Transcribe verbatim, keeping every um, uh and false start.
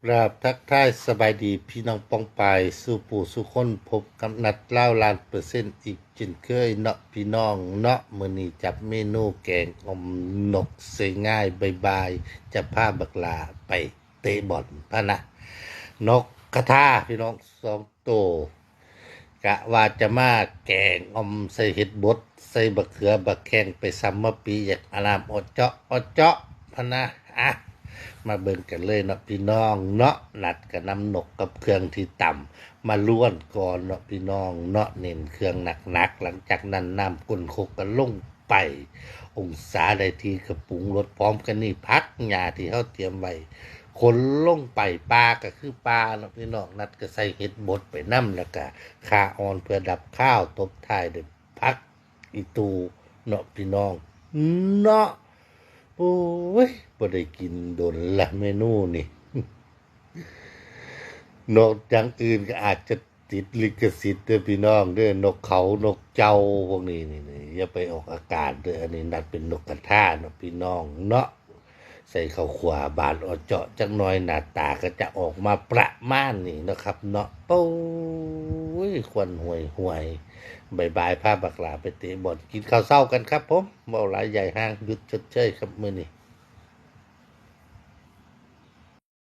กราบทักทายสบายดีพี่น้องป้องปายสู่ผู้สู่คน พบกับนัดลาวล้านเปอร์เซ็นต์อีกเช่นเคยเนาะพี่น้องเนาะ มื้อนี้จับเมนูแกงอ่อมนกใส่ง่ายบ่ายๆ จะพาบักหล้าไปเตะบอลพะนะ นกกระทาพี่น้องสองโต กะว่าจะมาแกงอ่อมใส่เห็ดบด ใส่บักเขือบักแข้ง ไปซ้ำมาปีอยากอาน้ำออเจาะออเจาะพะนะ อ่ะ มาเบิ่งกันเลยเนาะพี่น้องเนาะ นัดกะนำนกกับเครื่องที่ตำมาล้วนก่อนเนาะพี่น้องเนาะ เน้นเครื่องหนักๆ หลังจากนั้นน้ำก้นคกกะลงไป องศาได้ที่กะปรุงรสพร้อมกันนี่ ผักหญ้าที่เฮาเตรียมไว้ ขนลงไป ปลากะคือปลาเนาะพี่น้อง นัดกะใส่เห็ดบดไปนำ แล้วกะข่าอ่อนเพื่อดับคาว ตบท้ายด้วยผักอีตูเนาะพี่น้องเนาะ โอ้ย บ่ได้กินโดนละเมนูนี่ นอกจากอื่นก็อาจจะติดลิขสิทธิ์เด้อพี่น้องเด้อ นกเขานกเจ้าพวกนี้นี่ นี่ อย่าไปออกอากาศเด้อ อันนี้นัดเป็นนกกระทาเนาะพี่น้องเนาะ ใส่ข้าวขั่วบาดออเจาะจักหน่อย หน้าตาก็จะออกมาประมาณนี้นะครับเนาะ โอ้ย ควันห่วยๆ บ่ายๆ พาบักหล้าไปเตะบอล กินข้าวเช้ากันครับผม เว้าหลายใหญ่ห้าง หยุดชดเชยครับมื้อนี้